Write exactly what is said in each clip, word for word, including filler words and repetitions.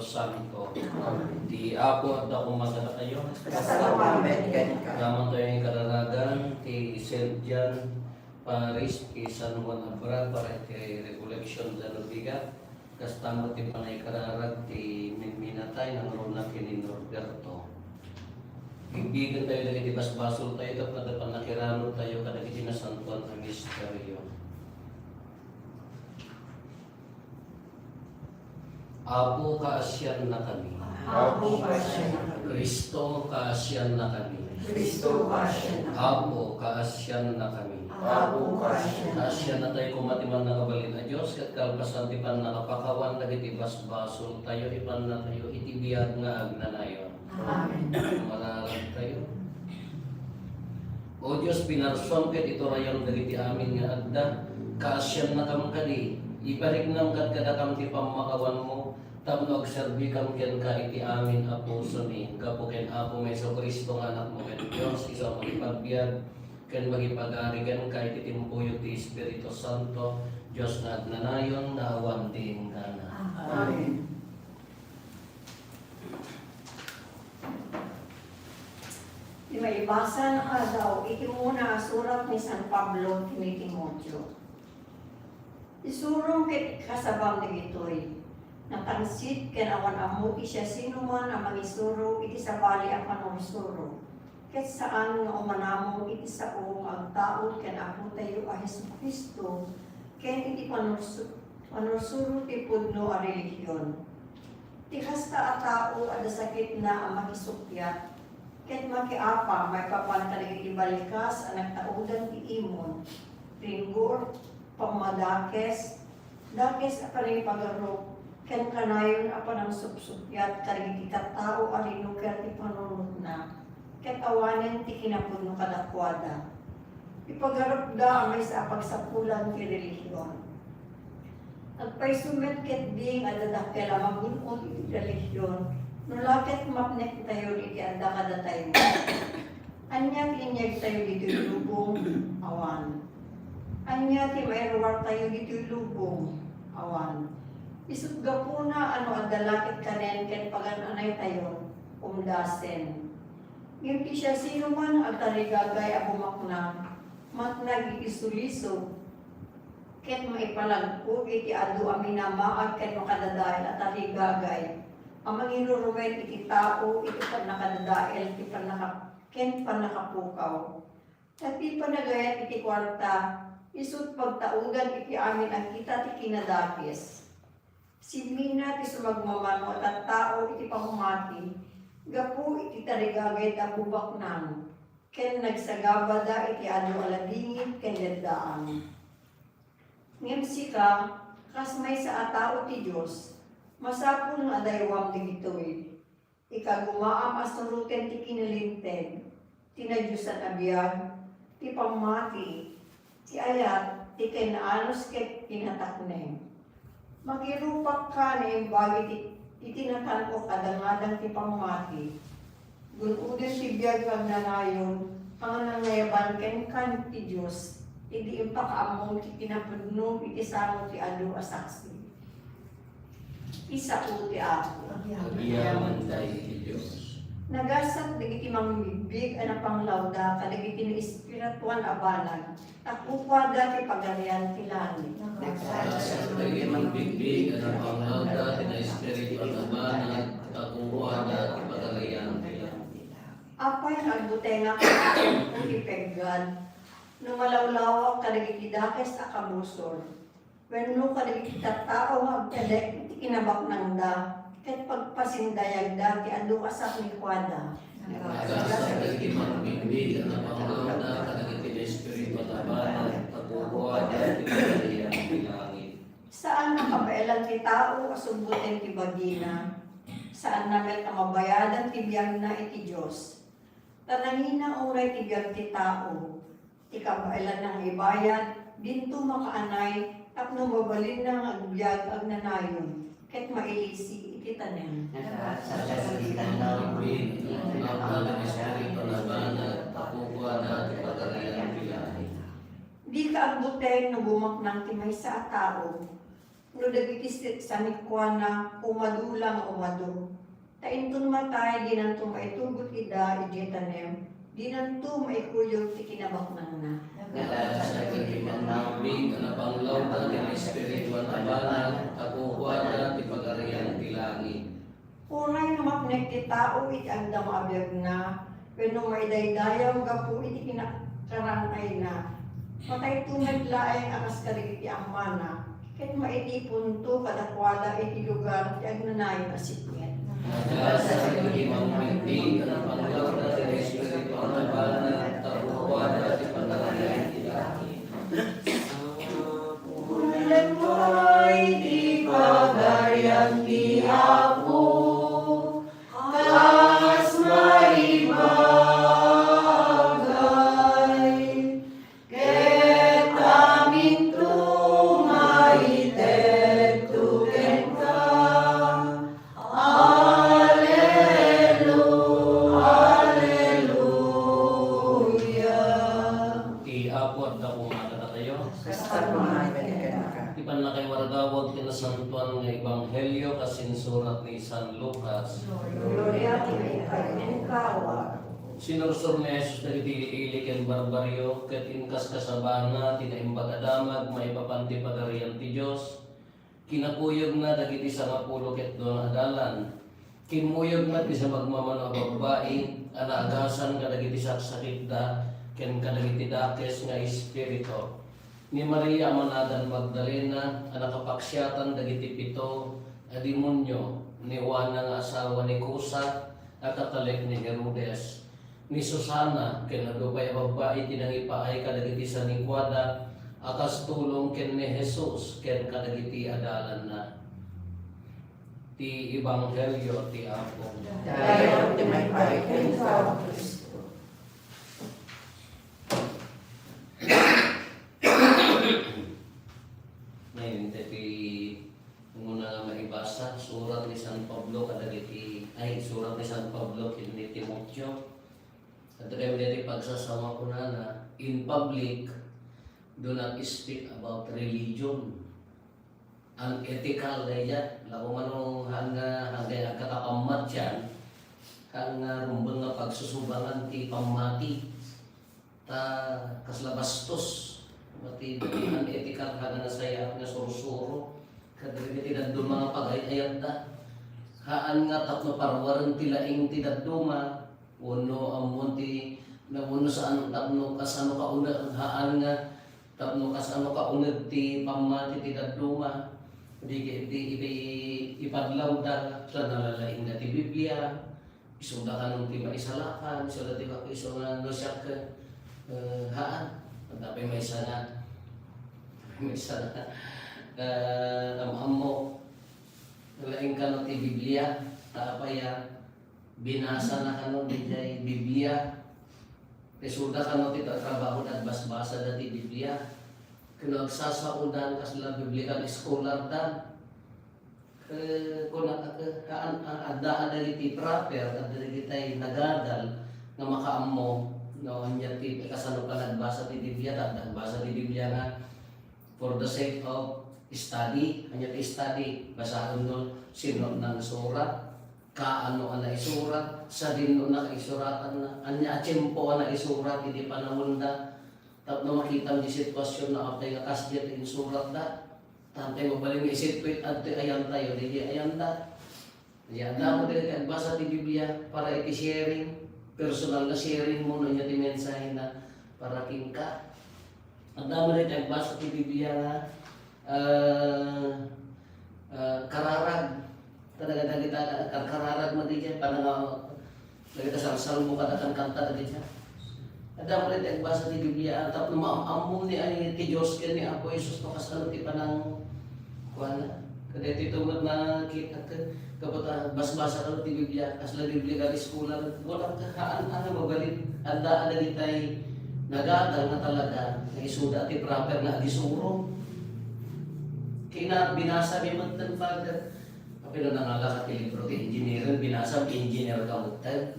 Santo. Ti Apo adda koma kadakayo. Kasta met kenka. Namantayo nga kararagan ti Saint John Parish, ti San Juan Abra, para iti recollection da Nubiga. Kasta met ti panangkararag ti minminatay nga nangruna ken ni Norberto. Bigbigentayo dagiti basbasoltayo tapno adda pannakiraragtayo kadagiti nasantoan a misterio. Apo, kaasiannakami. Apo, kaasiannakami. Cristo, kaasiannakami. Cristo, kaasiannakami. Apo, kaasiannakami. Apo, kaasiannakami. Kaasiannatayo koma ti mannakabalin a Dios, ket kalpasan ti pannakapakawan dagiti basbasoltayo, ipannatayo iti biag nga agnanayon. Amen. Mangararagtayo. O Dios, pinarsuam ket iturayon dagiti amin nga adda. Kaasiannakam kadi, ipariknam kadkadakam ti pammakawanmo, tapno agserbikam kenka iti amin a pusomi, gapu ken Apomi Jesu-Cristo nga Anakmo ken Dios, isu a mangipagbiag ken mangipagari kenka iti timpuyog ti Espiritu Santo, Dios nga agnanayon nga awan ti inggana. Amen. Ti maibasa nga aldaw iti umuna a surat ni San Pablo ken ni Timoteo. Isurom ket ikasabam dagitoy. Natangsit ken awan ammo ti siasinoman a mangisuro iti sabali a panursuro, ket saan nga umanamong iti sao nga agtaud ken Apotayo a Jesu-Cristo, ken iti panursu-, panursuro ti pudno a relihion. Ti kasta a tao adda sakitna a makisuppiat, ket makiapa maipapan kadagiti ballikas a nagtaudan ti imon, ringgor, pammadakes, dakes a panangipagarup, ken kanayon a panangsupsuppiat kadagiti tattao a rinuker ti panunotna, ket awanen ti kinapudno kadakuada. Ipagarupda a maysa a pagsapulan ti relihion. Agpayso met ketdi nga adda dakkel a magun-od iti relihion, no la ket mapnektayon iti adda kadatayo. Ania ti inyegtayo ditoy lubong? Awan. Ania ti mairuartayo ditoy lubong? Awan. Isut' gapuna a no adda la ket kanen ken pagan-anaytayon, umdasen. Ngem ti siasinoman a agtarigagay a bumaknang, matnag iti sulisog, ket maipalagpog iti adu a minamaag ken makadadael a tarigagay a mangirurumen iti tao iti pannakadadael ti pannaka-, ken pannakapukaw. Ta ti panagayat iti kuarta, isu't pagtaudan iti amin a kita ti kinadakes. Simmina ti sumagmamano a tattao iti pammati gapu iti tarigagayda a bubaknang, ken nagsagabada iti adu a ladingit ken daddaan. Ngem sika, kas maysa a tao ti Dios, masapul nga adaywam dagitoy. Ikagumaam a suroten ti kinalinteg, ti nadiosan a biag, ti pammati, ti ayat, ti kinaanus ket kinatakneng. Makirupakka naimbag iti, iti natan-ok a dangadang ti pammati. Gun-oden ti biag nga agnanayon, a nangngayaban kenka ti Dios, idi impakaammom ti kinapudnom iti sango ti adu a saksi. Isao ti Apo. Agyamenta iti Dios. Nagasat dagiti mangbigbig a napanglawda kadagiti naespirituan a banag, ta kukuada ti pagarian ti langit. Nagasat dagiti mangbigbig a napanglawda ti naespirituan a banag, ta kukuada ti pagarian ti langit. Apay nga agbutengak iti peggan, no malawlawak kadagiti dakes a kabusor? Wenno kadagiti tattao nga agtedek iti kinabaknangda ket pagpasindayagda ti adu a saknikuada. Nagasat dagiti mangbigbig a napanglawda kadagiti espiritu a banag, ta kukuada ti pagarian ti langit. Saan a kabaelan ti tao a subboten ti bagina, saanna met a mabayadan ti biagna iti Dios. Ta nangina unay ti biag ti tao, ti kabaelanna nga ibayad, dinto makaanay tapno mabalinna nga agbiag agnanayon, ket mailisi iti tanem. Nagasat dagiti mangbigbig a napanglawda ti espiritu a banag, ta kukuada ti pagarian ti langit. Dika agbuteng no bumaknang ti maysa a tao, No dagiti si-, sanikuana, umadu la nga umadu. Ta inton matay, dinanto maitugot ida idiay tanem, dinanto maikuyog ti kinabaknangna. Nagkasagidi man maupig a napanglawda ti Espiritu a nabanag, a kukuada ti pagarian ti langit. Uray no mapnek ti tao iti agdama a biagna, wenno maidaydayaw gapu iti kinakarang-ayna, matayto met laeng a kas kadagiti ammana, ket maitiponto kadakuada iti lugar ti agnanayon a sipnget. Nagkasagidi man maupig a napanglawda ti Espiritu a nabanag, a kukuada ti pagarian ti langit. Uray ti pagarian ti Apo, kas maibagay, ket aminto maitedto kenka. Alelu-, Aleluya. Ti Apo adda koma kadatayo. Kasta koma iti kenka. Ti pannakaiwaragawag ti nasantoan nga ebanghelio kas insurat ni San Lucas. Gloria ti kenka, Apo. Sinursor ni Jesus dagiti ili-ili ken barbarrio, ket inkaskasabana ti Naimbag a Damag maipapan ti Pagarian ti Dios. Kinakuyogna dagiti sangapulo ket dua nga adalan. Kimmuyog met ti sa magmamano a babbai a naagasan kadagiti saksakitda ken kadagiti dakes nga espiritu. Ni Maria a managan Magdalena a nakapaksiatan dagiti pito a demonio, ni Juana nga asawa ni Kusa a katalek ni Herodes, ni Susana ken adu pay a babbai ti nangipaay kadagiti sanikuada a kas tulong ken ni Jesus ken kadagiti adalanna. Ti Ebanghelio ti Apo. Dayaw ti maipaay kenka, Cristo. Ngayon, iti umuna nga maibasa, surat ni San Pablo kadagiti, ay, surat ni San Pablo ken ni Timoteo. Adda kami daytoy pagsasao, kunana, "In public, do not speak about religion." Unethical daydiay. Laeng man no, haan nga, haan nga agkatapammatian, haan nga rumbeng nga pagsusubangan ti pammati. Ta kasla bastos, mati, unethical, haan nga nasayaat nga sursuro kadagiti dadduma nga pagay-ayatda. Haan nga tapno parwaren ti laing ti dadduma, wenno ammon ti, na wenno saan tapno kasano kauneg, haan nga tapno kasano kauneg ti pammati ti dadduma. Di, di, di, di ipadlawda, ta nalalaingda ti Biblia. Isuda kano ti maisalakan, isuda ti makiisu nga no siak, eh, haan. Tapay maysa nga, maysa nga, eh, am-ammo. Laing kano ti Biblia, ta apay a, binasa na kano diay Biblia. Isuda kano ti tatrabaho da agbasbasa da ti Biblia. Kano agsasaodan kasla biblical scholar da. Eh, kuna, eh, haan, ah, adda, adda dagiti proper, adda dagiti nagadal nga makaammo, no, ania ti kasano panagbasa ti Biblia, ta adda agbasa ti Biblia nga for the sake of study, ania ti study, basaen no sino nangsurat, kaano a naisurat, sadino nakaisuratanna, ania a tiempo a naisurat iti panaonda, tapno makitam ti sitwasyon na apay nga kasdiay ti insuratda. Tantay mabalin nga isip ko, adtoy ayantayo, daydiay ayanta. Ania, adda mo dagiti agbasa ti Biblia para iti sharing, personal nga sharing mo no ania ti mensahena para kenka. Adda mo dagiti agbasa ti Biblia nga, ah, ah, kararag. Talaga dagita karkararag mo daydiay, panang, dagita salsalmo kada kankanta dagita. Adda mo dagiti agbasa ti Biblia, tapno maam-ammom ni ay ti Dios ken ni Apo Jesus no kasano ti panang kuana. Kadaytoy tumod nakita ket kapata basbasa kano ti Biblia, kasla Biblia ken eskola, wala ka haan a mabalin. Adda a dagitay nagadal nga talaga nga isuda ti proper nga agisuro. Kina binasa mi metten, Father. Apay no nangalaka ti libro ti engineering, binasam, engineer ka metten.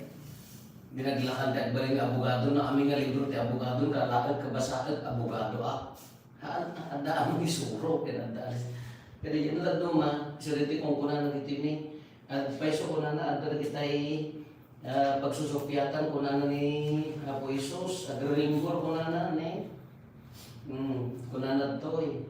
Di naglakan ti agbalin nga abogado, no amin nga libro ti abogado, kalaek, kabasaek, abogado, ah. Haan, adda among isuro, ken adda. Kadi diay dadduma, isu daytoy kunkunana ditoy ni, adda pay isu kunana, adda dagitay, ah, pagsusuppiatan kunana ni Apo Jesus, agriringgor kunana ni, hmm, kunana ditoy.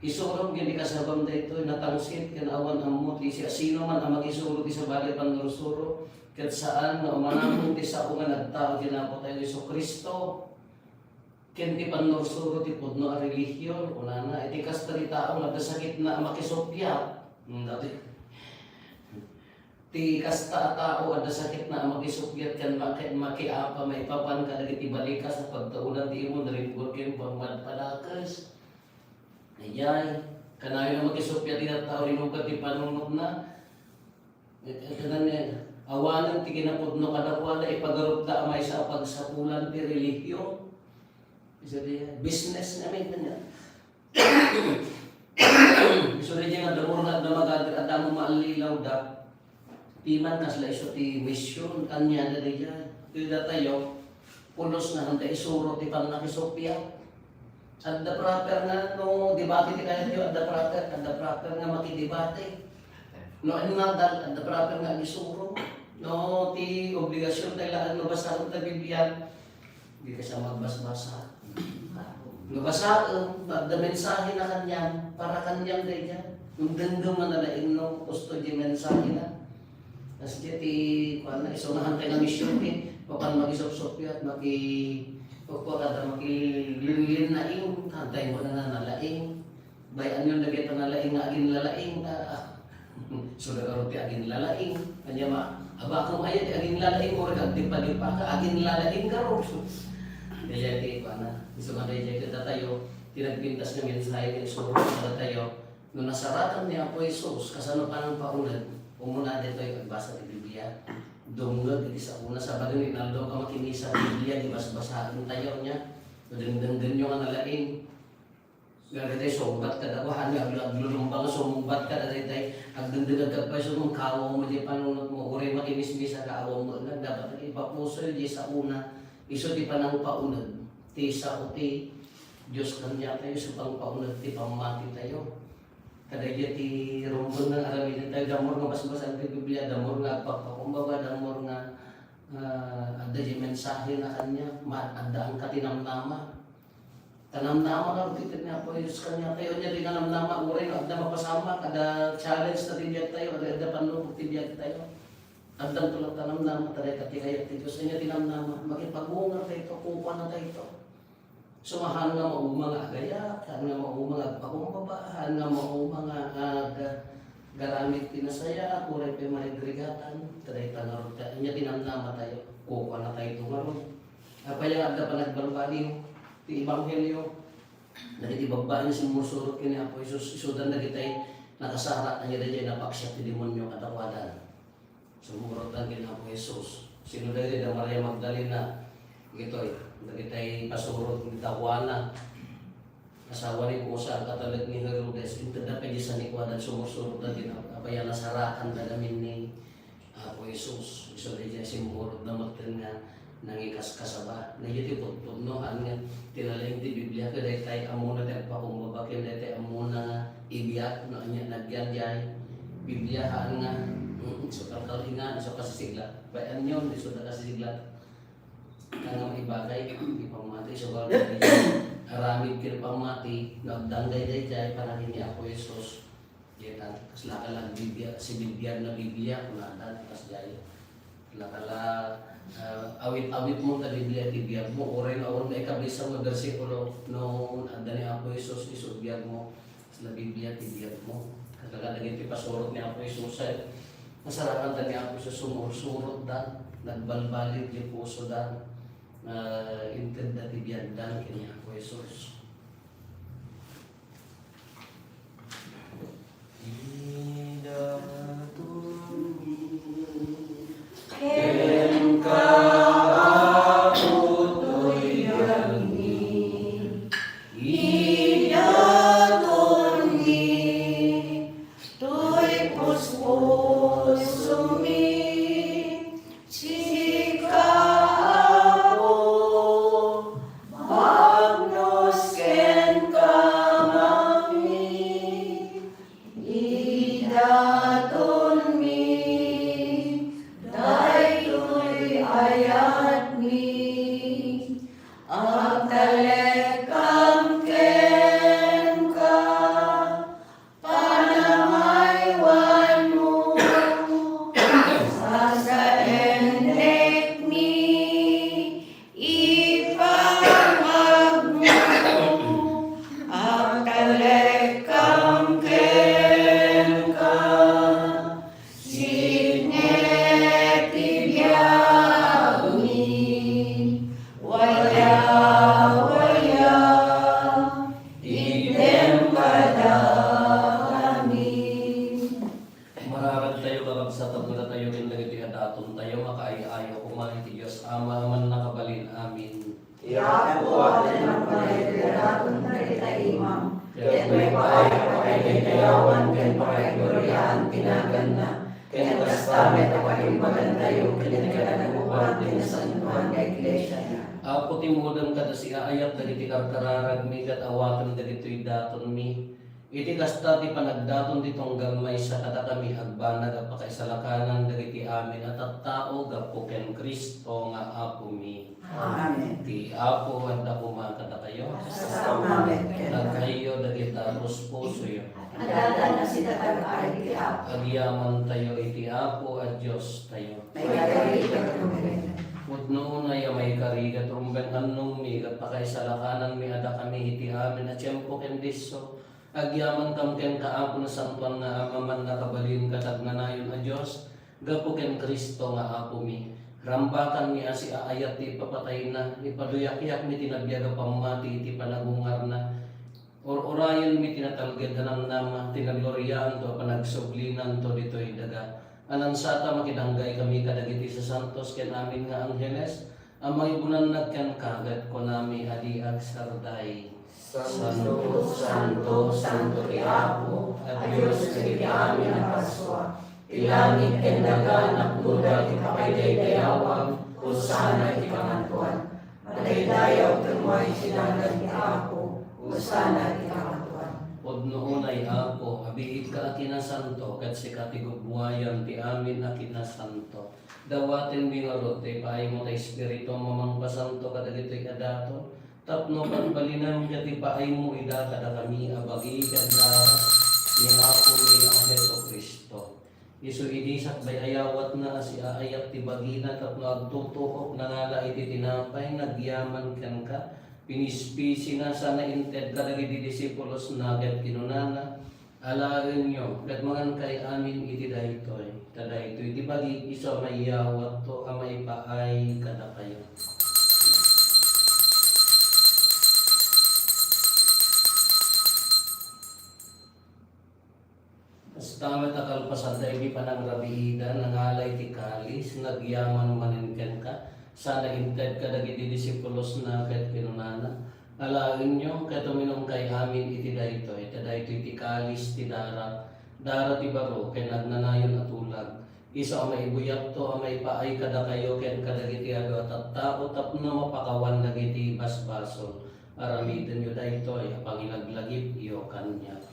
Isurok ken ikasabam daytoy, natangsit ken awan ammo ti siasinoman a makisuro ti sabali a pannursuro, ket saan nga umanamong ti sao nga nagtaud ken Apotayo Jesu-Cristo. Ken ti pannursuro ti pudno a relihion, kunana, iti kasta ti tao nga adda sakitna a makisuppiat. Hmm, dati. Ti kasta a tao adda sakitna a makisuppiat ken maki-, makiapa maipapan kadagiti balikas a pagtaudan ti imon, ringgor ken pammadpadakes. Ayay, kanayon a makisuppiat ti tattao, rinungkat ti panunotna. Ket, ket, ket, awanen ti kinapudno kadakuada, ipagarupda a maysa a pagsapulan ti relihion. Isu ti business ngamin kaniak. Isu daydiay nga adda murag adda magadra, adda maallilaw da. Piman kasla isu ti mission, ania daydiay. Ket datayo, pulos nga handa isuro ti pannakisuppiat. Adda proper nga no debate ti kayatyo, adda proper, adda proper nga makidebate. No, ano nga, adda, adda proper nga agisuro. No, ti obligasion tayo lang, no, basaen ta Biblia, di ka siya magbasbasa. No, basaen, adda mensahe na kaniam, para kaniam daydiay. Nung dengdem nga nalaing no, gusto di mensahe na. Kas di ti, kuwan na, isungahan tayo nga mission, eh. Papan makisupsuppiat, maki-, pagkuwan na, makilinlinnaing, tantay mo na nga nalaing. Bay-anyon dagiti nalaing nga aginlalaing, ta, ah, so, dagaro ti aginlalaing. Ania ma, abakom aya ti aginlalaing, uray agdipadipa ka, aginlalaing garo. Daydiay ti kuana, isu nga daydiay kadatayo, ti nagpintas nga mensahe nga isuro kadatayo, no nasarakan ni Apo Jesus, kasano panangpauneg, umuna ditoy agbasa ti Biblia. Dumngeg iti saona, sabaden inaldaw ka makimisa Biblia, di basbasaen tayo niya. Dengdenggenyo nga nalaing. Nga daytay sungbat kadakuada, nga aglu-, aglulumba nga sumungbat kada daytay, agdengdengag ka pay, sumungkaw mo di panunot mo, uray makimismisa ka, awan mo, nga dapat ipapusoy di saona, isu ti panangpauneg, ti sao ti Dios kaniatayo, isu pangpauneg ti pammati tayo. Kadaydiay ti rumbeng nga aramiden tayo, damor nga basbasaen ti Biblia, damor nga agpakpakumbaba, damor nga, ah, adda di mensahe na kaniak, ma-, adda angka ti namnama. Ta namnama nga rugit ni Apo Jesus kaniatayo, ania di nga namnama, uray no adda mapasamak, adda challenge ta ti biag tayo, adda, adda pannubog ti biag tayo. Addanto latta namnama, ta dayta ti kayat ti Dios. Ania ti namnama, makipagungor tayo, kukuana tayo. So, haan nga mauma nga agayat, haan nga mauma nga agpakumbaba, haan nga mauma nga ag-, garamid ti nasayaat, uray pay marigrigat, ta dayta ngarud, ania ti namnama tayo, kukuana tayo ngarud. Apay nga adda panagbalbaliw ti ebanghelio? Dagiti babbai nga simmursurot ken ni Apo Jesus, isudan dagitay nakasara, ania daydiay napaksiat ti demonio kadakuada. Sumurot ni Apo Jesus. Sino dagiti? Da Maria Magdalena. Dagitoy, dagitay pasurot ni Juana. Asawa ni Kusa, katalek ni Herodes. Intedda pay di sanikuadan sumursurot da din apay a nasarakan da gamin ni Apo Jesus. Isu daydiay simmurot da metten nga nangikaskasaba. Daydiay ti pudpudno, haan nga tinalaing ti Biblia, ket daytay ammona ti agpakumbaba, ken daytay ammona nga ibiag, no ania nagyan diay Biblia, haan nga, mm, isu kalkalingan, isu kasisiglat. Bay-anyon, isu da kasisiglat. Haan nga maibagay, ti pammati, isu kalkalingan. Aramid ken pammati, no agdanggay daydiay, panagin ni Apo Jesus. Diay ta, kasla ka la Biblia, si Biblia na Biblia, kunada, kasdiay. Kasla ka la, ah, awit-awit mo ta Biblia ti biag mo, uray no awan nga ikabisang nga bersikulo, no adda ni Apo Jesus isu biag mo, kasla Biblia ti biag mo. Kasla ka dagiti pasurot ni Apo Jesus, eh. Nasarakan ta ni Apo Jesus, sumursurot da, nagbalbaliw ti puso da, ah, inted da ti biag da ken ni Apo Jesus. Idatumi kenka, Apo, toy biagmi. Idatumi toy puspusomi. Sika, Apo, bagnos Ipaay a pakaidayawan ken pakaigloriaan ti naganna, ken kasta met a pagimbagantayo ken iti kadagpoan ti nasantoan nga iglesia. Apo, timmudem kada siaayat dagiti karkararagmi ket awatem dagitoy datonmi. Iti kasta ti panagdaton ti tunggal maysa kadakami agbanag a pakaisalakanan dagiti amin a tattao gapu ken Cristo nga Apomi. Amen. Ti Apo adda koma kadakayo. Kasta met kenka. Ag-ayyo dagita puspusoyo. Adda nga sida ti Apo. Agyamantayo iti Apo a Diostayo. Maikari ket rumbeng. Pudno unay a maikari ket rumbeng annongmi ket pakaisalakananmi a dakami iti amin a tiempo ken disso. Agyamankam kenka, Apo, Nasantoan nga Ama, Mannakabalin ket Agnanayon a Dios, gapu ken Cristo nga Apomi. Rambakanmi a siaayat ti ipapatayna, ipaduyakyakmi ti nabiag a pammati iti panagungarna. Ur-urayenmi ti natalged a namnama, ti nagloriaanto a panagsublinanto ditoy daga. Anansata makidanggay kami kadagiti sasantos ken amin nga angheles, a mangibunan kenka ket kunami a di agsarday. Santo, santo, santo ti Apo, a Dios dagiti amin a parsua. Ti langit ken daga napnona ti pakaidaydayawan, Hosanna iti kaantoan. Madaydayaw ken maysa ti nagan ti Apo, Hosanna iti kaantoan. Pudno unay, Apo, a biigka a kinasanto, ket sika ti gubbuayan ti amin a kinasanto. Dawatenmi ngarud ti ipaaymo ti Espiritu a mangpasanto kadagitoy a daton, tapno pagbalinem ket ipaaymo ida kadakami a bagi ken dara ni Apomi a Jesu-Cristo. Isu idi sakbay a yawatna a siaayat ti bagina tapno agtutukok, nangala iti tinapay, nagyaman kenka, pinispisina, sana inted kadagiti disipulosna ket kinunana, Alaenyo ket mangankay amin iti daytoy, ta daytoy ti bagik isu a maiyawatto a maipaay kadakayo. Kasta met a kalpasan daydi panangrabiida, nangala iti kalis, nagyaman manen kenka, sana inted kadagiti disipulosna ket kinunana, Alaenyo ket uminumkay amin iti daytoy, ta daytoy ti kalis ti darak, dara ti baro ken agnanayon a tulag. Isu a maibuyatto a maipaay kadakayo ken kadagiti adu a tattao tapno mapakawan dagiti basbasol. Aramidenyo daytoy a pangilaglagipyo kaniak.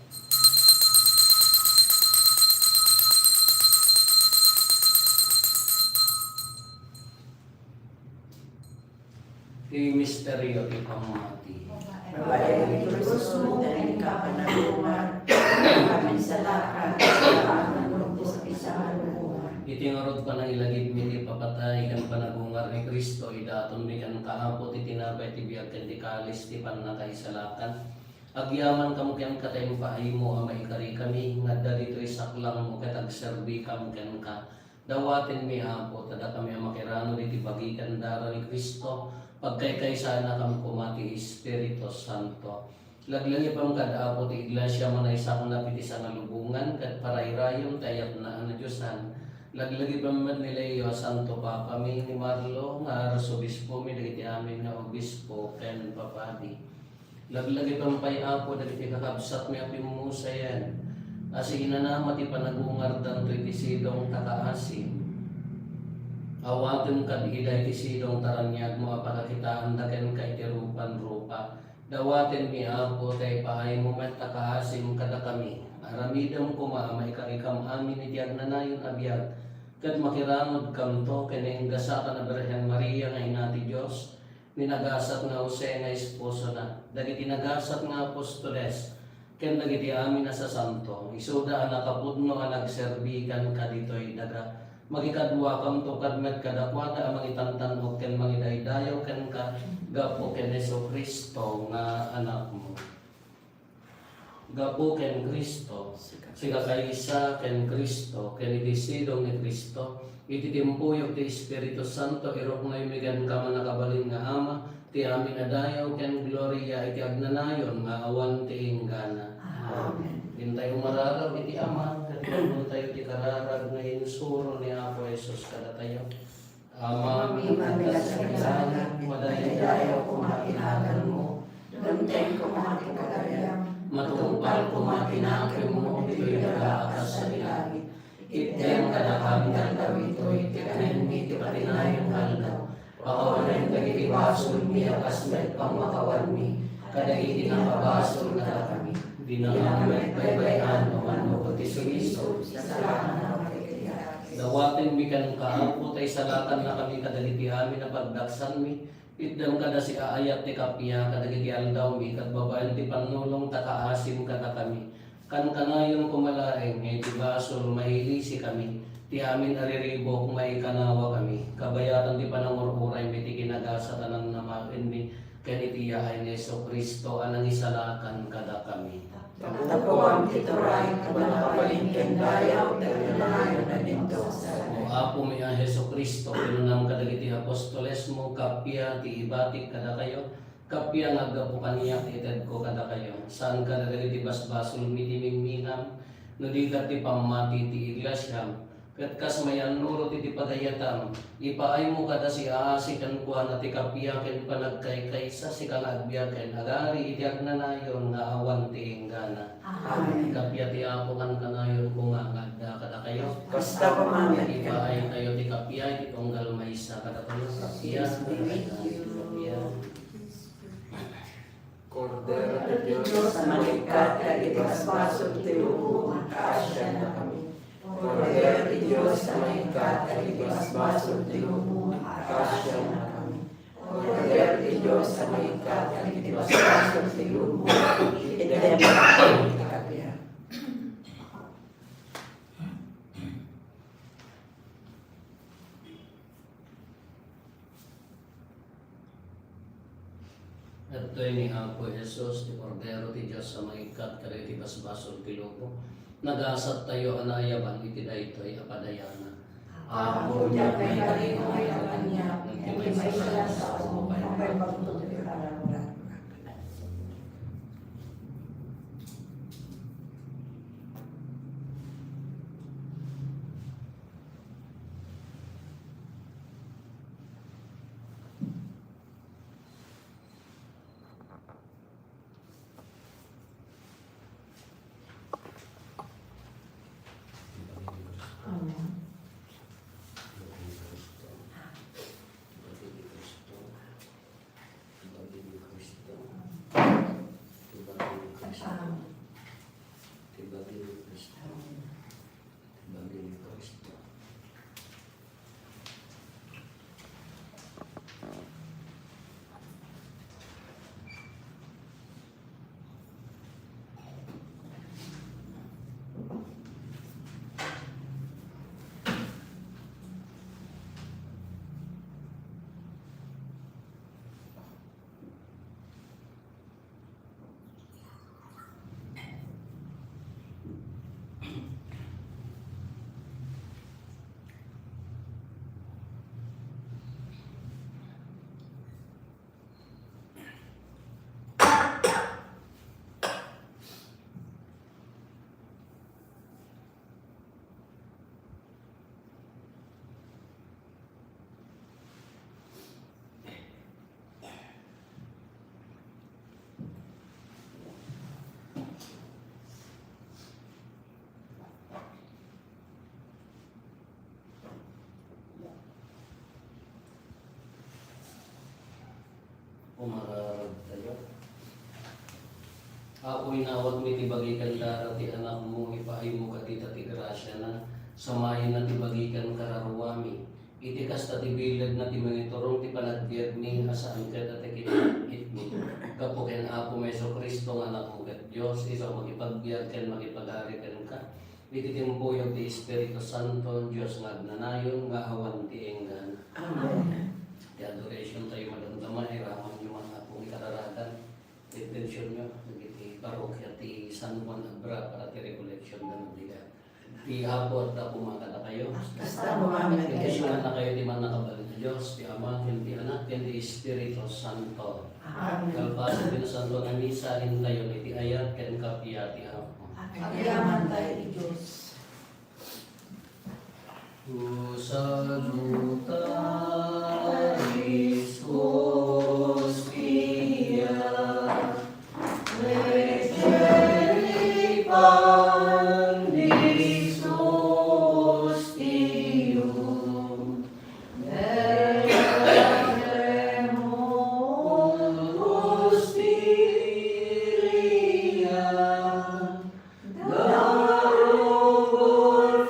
Ti misterio ti pammati. Babaen ti krusmo ken kapanagungar, kaminsalakan, iti ngarud panangilagipmi ti ipapatay ken panagungar ni Cristo, idatonmi kenka, Apo, ti tinapay ti biag ken ti kalis ti pannakaisalakan. Agyamankam kenka ta impaaymo a maikarikami nga adda ditoy saklangmo ket agserbikam kenka. Dawatenmi, Apo, ta dakami a makiranod iti bagi ken dara ni Cristo, pagkaykaysaanakam koma ti Espiritu Santo. Laglagipem kad, Apo, ti Iglesia a manaysaknap iti sangalubongan ket parayrayem ti ayatna a nadiosan. Laglagipem met ni Leo a Santo Papami, ni Marlo nga Arsobispomi, dagiti amin nga obispo ken papadi. Laglagipem pay, Apo, dagiti kakabsatmi a pimmusayen a siinanama ti panagungardanto iti sidong ta kaasim. Awatem kad ida iti sidong ta raniagmo a pakakitaanda kenka iti rupan rupa. Dawatenmi, Apo, ta ipaaymo met a kaasim kadakami. Aramidem koma a maikarikam amin iti agnanayon a biag, ket makiranodkamto ken ni Ingasatan a Birhen Maria nga Ina ti Dios, ni nagasat nga Jose nga esposona, dagiti nagasat nga apostoles, ken dagiti amin a sasanto, isuda a nakapudno a nagserbi kenka ditoy daga. Makikaduakamto kad met kadakuada a mangitantan-ok ken mangidaydayaw kenka gapu ken Jesu-Cristo nga Anakmo. Gapu ken Cristo, sika kaysa ken Cristo, ken iti sidong ni Cristo, iti timpuyog ti Espiritu Santo, iruknoymi kenka, Mannakabalin nga Ama, ti amin a dayaw ken gloria iti agnanayon nga awan ti inggana. Amen. Intay umararaw iti Ama, ket ibagbagtayo ti kararag nga insuro ni Apo Jesus kadatayo. Amami nga adda sadiay langit, madaydayaw koma ti naganmo. Dumteng koma ti pagariam. Matungpal koma ti nakemmo ditoy daga a kas sadi langit. Itdem kadakami ti aldaw itoy ti kanenmi ti patinayon nga aldaw. Pakawanem dagiti basolmi a kas met pamakawanmi kadagiti nakabasol kadakami. Dinam met baybay-an no mannukot ti sulisog, salakannak iti Apo. Dawatenmi kenka, Apo, ta isalakannakami kadagiti amin a pagdaksanmi. Itdem kada siaayat ti kappia kadagiti aldawmi, ket babaen ti pannulong ta kaasim kadakami. Kankanayon koma laeng nga iti basol, mailisikami. Ti amin a riribuk, maikanawakami. Kabayatan ti panangur-uraymi iti kinagasat a nannamaenmi ken iti yaay ni Jesu-Cristo a nangisalakan kadakami. Tappuam ti turay, ket makabalin ken dayaw ti agnayon a dinto. O Apomi a Jesu-Cristo, kinunam kadagiti apostolesmo, kappia ti ibatik kadakayo, kappia nga aggapu kaniak ti itedko kadakayo. Saan kadagiti basbasolmi ti mingminam, no di ket ti pammati ti iglesiam. Ket kas mayannurot iti pagayatam, ipaaymo kada siaasi kenkuana ti kappia ken panagkaykaysa, sika nga agbiag ken agari iti agnanayon nga awan ti inggana. Amen. Kappia ti Apo kankanayon koma nga adda kadakayo. Kasta koma met kenka. Ipaaytayo ti kappia iti tunggal maysa kadatayo. Kappia, kappia. Kordero ti Dios a mangikkat kadagiti basbasol ti lubong, kaasiannakami. Kordero ti Dios a mangikkat kadagiti basbasol ti lubong, kaasiannakami. Kordero ti Dios a mangikkat kadagiti basbasol ti lubong, itdem ti kappia. Adtoy ni Apo Jesus, ti Kordero ti Dios a mangikkat kadagiti basbasol ti lubong. Nagasattayo a naayaban iti daytoy a padayanak. Apo, diak maikalingo nga ayabanyak, ngem ti maysa a saomo, maipaibagto ti panagbaga. Ti bagi ni Cristo. Ti bagi ni Cristo. Umararagtayo. Apo, inawatmi ti bagi ken dara ti Anakmo, ipaaymo kadita ti grasiana, samayenna ti bagi ken kararuami. Iti kasta ti biledna ti mangiturong ti panagbiagmi a saan ket a ti kinapitmi. Gapu ken Apomi Jesu-Cristo nga Anakmo ket Dios, isu a makipagbiag ken makipagari kenka. Iti timpuyog ti Espiritu Santo, Dios nga agnanayon, nga awan ti inggana. Amen. Ti adoration tayo madamdama, iramanyo man Apo nga kararagan. Intentionyo, dagiti parokya ti San Juan Abra para ti recollection da Nagdiga. Ti Apo adda koma kadakayo. Kasta koma met kenka. Bendisionannakayo ti Mannakabalin a Dios, ti Ama, ken ti Anak, ken ti Espiritu Santo. Amen. Kalpasan ti Nasantoan a Misa, intayon iti ayat ken kappia ti Apo. Agyamankami iti Dios. Salutaris Hostia, Requiem Dios Dio, Deo Gloria, the overflow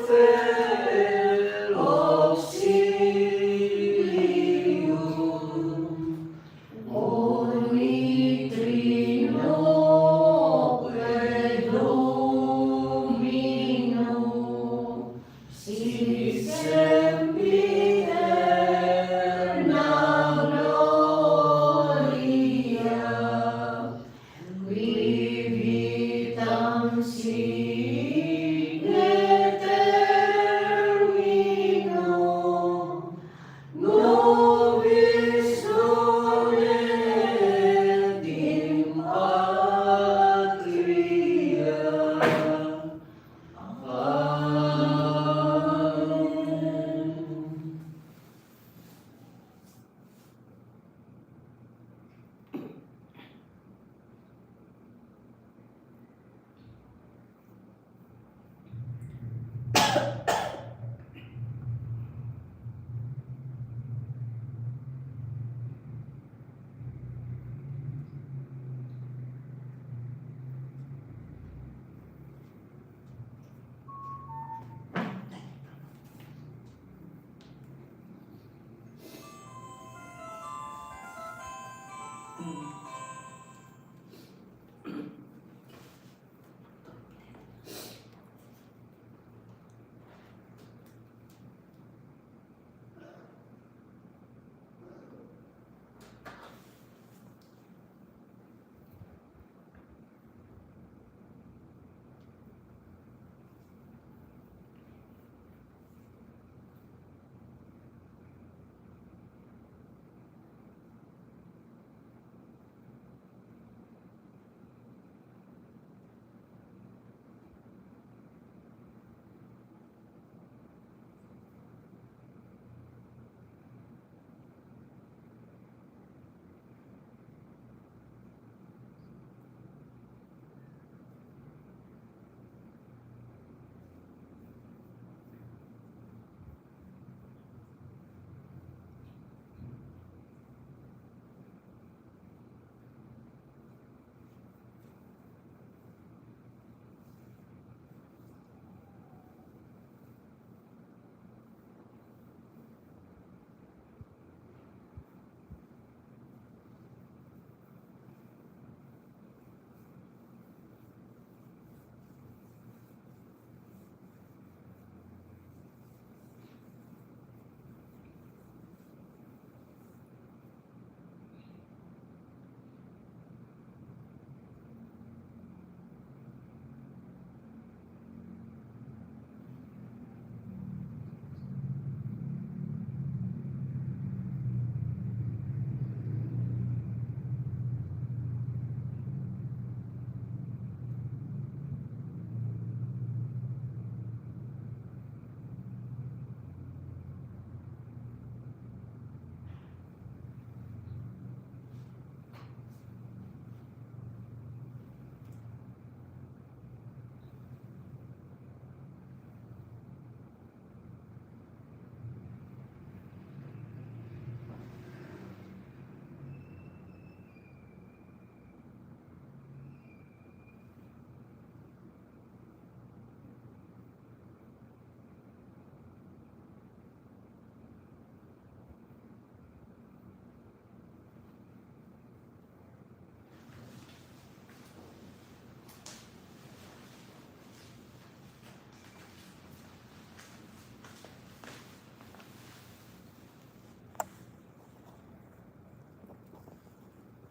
of Silium, Oni Trinoque Domino, si sempiterna gloria, qui vitam si